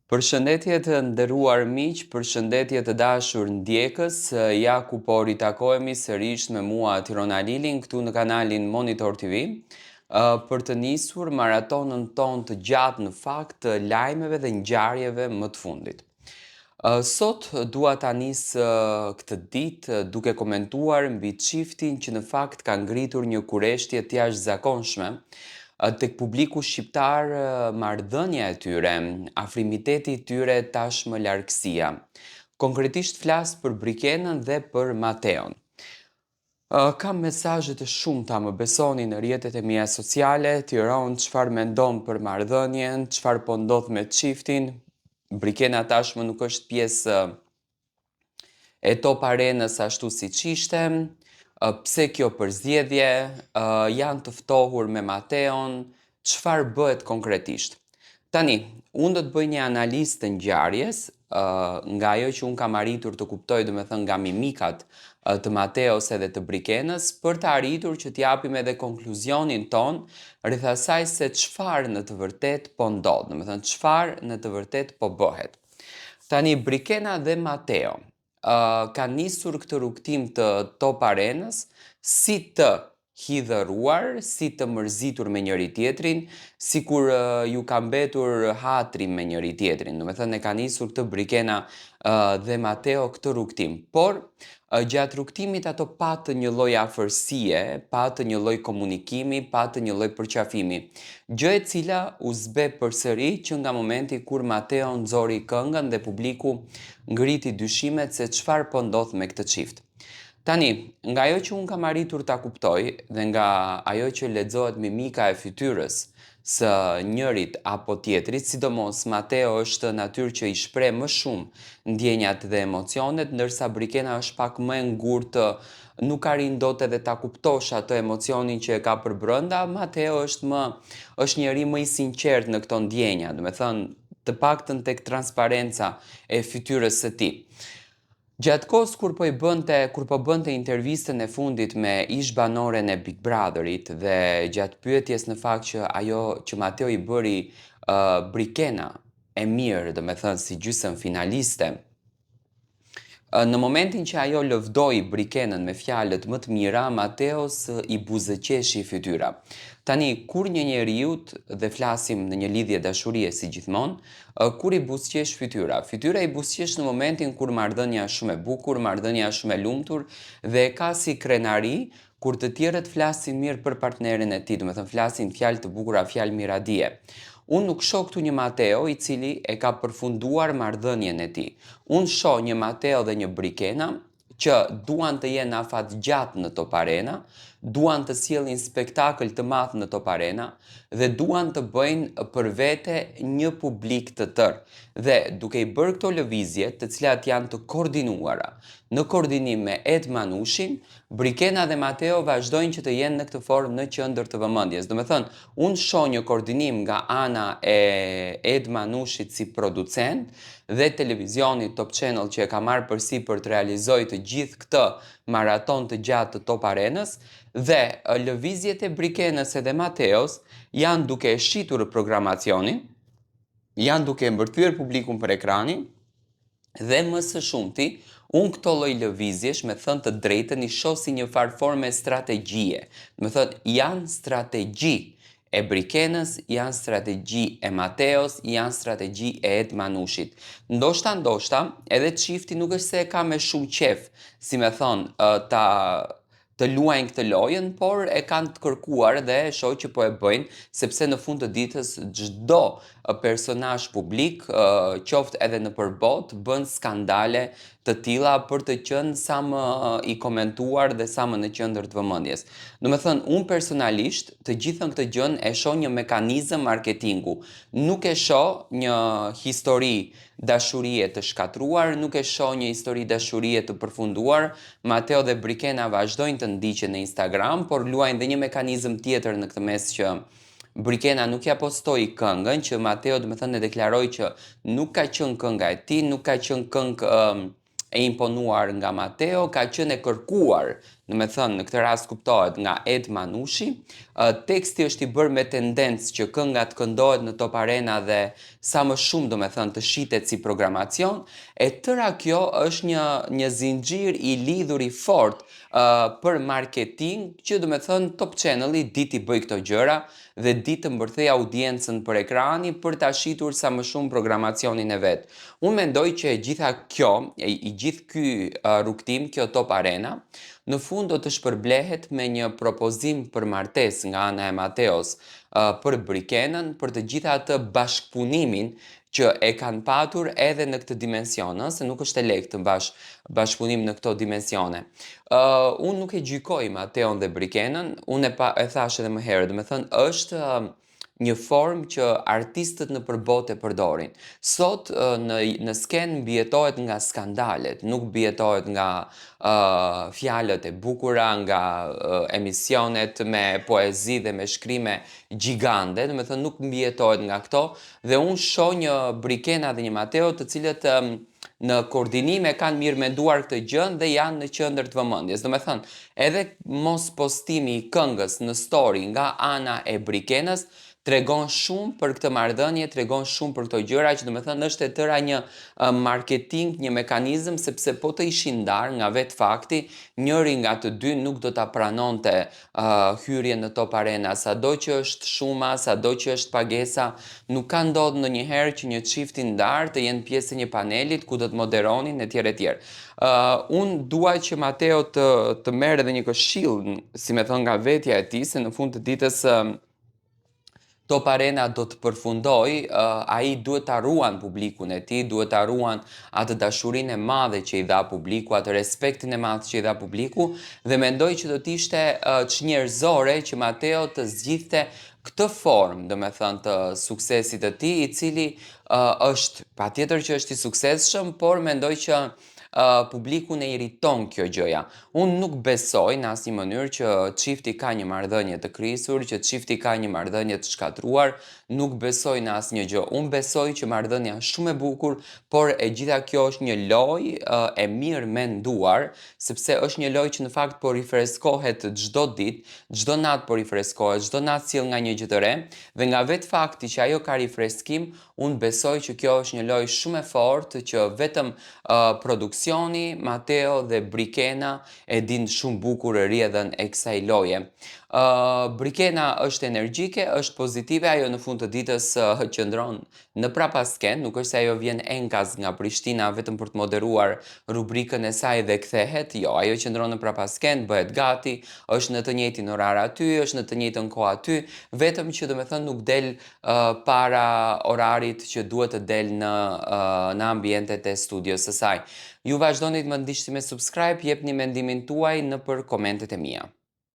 Përshëndetje të nderuar miq, përshëndetje të dashur ndjekës, ja ku po ritakohemi sërish me mua Tiron Alilin këtu në kanalin Monitor TV për të nisur maratonën tonë të gjatë në fakt të lajmeve dhe ngjarjeve më të fundit. Sot dua ta nis këtë ditë duke komentuar mbi çiftin që në fakt ka ngritur një kureshtje të jashtëzakonshme tek publiku shqiptar marrëdhënia e tyre, afrimiteti i tyre tashmë largësia. Konkretisht flas për Brikenën dhe për Mateon. Kam mesazhe të shumta, më besoni në rrjetet e mia sociale, Tiron, çfarë mendon për marrëdhënien, çfarë po ndodh me çiftin. Brikena tashmë nuk është pjesë e Top Arenës ashtu siç ishte, pse kjo përzgjedhje, janë të ftohur me Mateon, çfarë bëhet konkretisht. Tani, unë do të bëj një analizë të ngjarjes, nga ajo që unë kam arritur të kuptoj, domethënë nga mimikat të Mateos edhe të Brikenës, për të arritur që të japim edhe konkluzionin tonë rreth asaj se çfarë në të vërtetë po ndodh, domethënë çfarë në të vërtetë po bëhet. Tani Brikena dhe Mateo kanë nisur këtë rrugëtim të Top Arenës si të hidhëruar, si të mërzitur me njëri-tjetrin, sikur ju ka mbetur hatri me njëri-tjetrin. Domethënë e ka nisur këtë Brikena dhe Mateo këtë rrugëtim. Por gjatë rrugëtimit ato patën një lloj afërsie, patën një lloj komunikimi, patën një lloj përqafimi. Gjë e cila u zbeh përsëri që nga momenti kur Mateo nxori këngën dhe publiku ngriti dyshimet se çfarë po ndodh me këtë çift. Tani, nga ajo që unë kam arritur ta kuptoj dhe nga ajo që lexohet mimika e fytyrës së njërit apo tjetrit, sidomos Mateo është natyrë që i shpreh më shumë ndjenjat dhe emocionet, ndërsa Brikena është pak më e ngurtë, nuk arrin dot edhe ta kuptosh atë emocionin që e ka përbrenda, Mateo është më është njeri më i sinqertë në këto ndjenja, domethënë të paktën tek transparenca e fytyrës së tij. Gjatë kohës kur po i bënte, kur po bënte intervistën e fundit me ish-banoren e Big Brotherit dhe gjatë pyetjes në fakt që ajo që Mateo i bëri Brikena e mirë, domethënë si gjysëm finaliste, në momentin që ajo lëvdoi Brikenën me fjalët më të mira, Mateos i buzëqeshi fytyra. Tani, kur një njeriut, dhe flasim në një lidhje dashurie si gjithmonë, kur i buzëqesh fytyra? Fytyra i buzëqesh në momentin kur marrëdhënia është shumë e bukur, marrëdhënia është shumë e lumtur dhe e ka si krenari kur të tjerët flasin mirë për partnerin e tij, domethënë flasin fjalë të bukura, fjalë miradie. Unë nuk shoh këtu një Mateo i cili e ka përfunduar marrëdhënien e tij. Unë shoh një Mateo dhe një Brikena që duan të jenë afatgjatë në Top Arena, duan të sjellin spektakël të madh në Top Arena dhe duan të bëjnë për vete një publik të tërë. Dhe duke i bërë këto lëvizje, të cilat janë të koordinuara, në koordinim me Ed Manushin, Brikena dhe Mateo vazhdojnë që të jenë në këtë formë në qendër të vëmendjes. Domethënë, unë shoh një koordinim nga ana e Ed Manushit si producent dhe televizionit Top Channel që e ka marrë përsipër të realizojë të gjithë këtë maratonë të gjatë të Top Arenës dhe lëvizjet e Brikenës edhe Mateos janë duke e shitur programacionin, janë duke e mbërthyer publikun për ekranin, Dhe më së shumti, unë këto lloj lëvizjesh, me thënë të drejtën, i shoh si një farë forme strategjie. Domethënë, janë strategji e Brikenës, janë strategji e Mateos, janë strategji e Ed Manushit. Ndoshta, ndoshta, edhe çifti nuk është se e ka me shumë qejf, si me thënë, ta të luajnë këtë lojën, por e kanë të kërkuar dhe e shoh që po e bëjnë, sepse në fund të ditës çdo personazh publik, qoftë edhe nëpër botë, bën skandale të tilla për të qenë sa më i komentuar dhe sa më në qendër të vëmendjes. Domethënë, unë personalisht të gjithën këtë gjënë e shoh një mekanizëm marketingu. Nuk e shoh një histori dashurie të shkatërruar, nuk e shoh një histori dashurie të përfunduar, Mateo dhe Brikena vazhdojnë të ndiqen në Instagram, por luajnë dhe një mekanizëm tjetër në këtë mes që Brikena nuk ia postoi këngën, që Mateo domethënë e deklaroi që nuk ka qenë kënga e tij, nuk ka qenë këngë e imponuar nga Mateo, ka qenë e kërkuar Domethënë, në këtë rast kuptohet nga Ed Manushi. Teksti është i bërë me tendencë që kënga të këndohet në Top Arena dhe sa më shumë, domethënë, të shitet si programacion. E tëra kjo është një zinxhir i lidhur i fortë për marketing që, domethënë, Top Channel-i di t'i bëj këto gjëra dhe di të mbërthej audiencën për ekrani për ta shitur sa më shumë programacionin e vet. Unë mendoj që e gjitha kjo, i gjithë ky rrugëtim, kjo Top Arena, në fund do të shpërblehet me një propozim për martesë nga ana e Mateos për Brikenën, për të gjitha atë bashkëpunimin që e kanë patur edhe në këtë dimension, se nuk është e lehtë të mbash bashkëpunim në këto dimensione. Unë nuk e gjykoj Mateon dhe Brikenën, unë e thash edhe më herët, domethënë, është një formë që artistët nëpër botë e përdorin. Sot në skenë mbijetohet nga skandalet, nuk mbijetohet nga fjalët e bukura, nga emisionet me poezi dhe me shkrime gjigande, domethënë, nuk mbijetohet nga këto, dhe unë shoh një Brikena dhe një Mateo të cilët në koordinim e kanë mirë menduar këtë gjë dhe janë në qendër të vëmendjes. Domethënë, edhe mos postimi i këngës në story nga ana e Brikenës tregon shumë për këtë marrëdhënie, tregon shumë për këto gjëra që, domethënë, është e tëra një marketing, një mekanizëm, sepse po të ishin ndarë nga vetë fakti, njëri nga të dy nuk do ta pranonte hyrjen në Top Arena, sado që është shuma, sado që është pagesa, nuk ka ndodhur ndonjëherë që një çift i ndarë të jenë pjesë e një panelit ku do të moderonin e tjerë e tjerë. Unë dua që Mateo të merr edhe një këshill, si me thënë, nga vetja e tij, se në fund të ditës Top Arena do të përfundoj, ai duhet ta ruan publikun e tij, duhet ta ruan atë dashurinë e madhe që i dha publiku, atë respektin e madh që i dha publiku, dhe mendoj që do të ishte çnjerëzore që Mateo të zgjidhte këtë formë, domethënë, të suksesit të tij, i cili është patjetër që është i suksesshëm, por mendoj që publikun e irriton kjo gjëja. Unë nuk besoj në asnjë mënyrë që çifti ka një marrëdhënie të krisur, që çifti ka një marrëdhënie të shkatërruar, nuk besoj në asnjë gjë. Unë besoj që marrëdhënia është shumë e bukur, por e gjitha kjo është një lojë e mirë menduar, sepse është një lojë që në fakt po rifreskohet çdo ditë, çdo natë po rifreskohet, çdo natë sjell nga një gjë të re, dhe nga vetë fakti që ajo ka rifreskim, unë besoj që kjo është një lojë shumë e fortë që vetëm produksioni, Mateo dhe Brikena e din shumë bukur rrjedhën e kësaj loje. Brikena është energjike, është pozitive, ajo në fund të ditës qëndron në prapasken, nuk është se ajo vjen enkas nga Prishtina vetëm për të moderuar rubrikën e saj dhe kthehet, jo, ajo qëndron në prapasken, bëhet gati, është në të njëjtin orar aty, është në të njëjtën kohë aty, vetëm që, domethënë, nuk del para orarit që duhet të del në ambientet e studios së saj. Ju vazhdoni të më ndiqni me subscribe, jepni mendimin tuaj nëpër komentet e mia.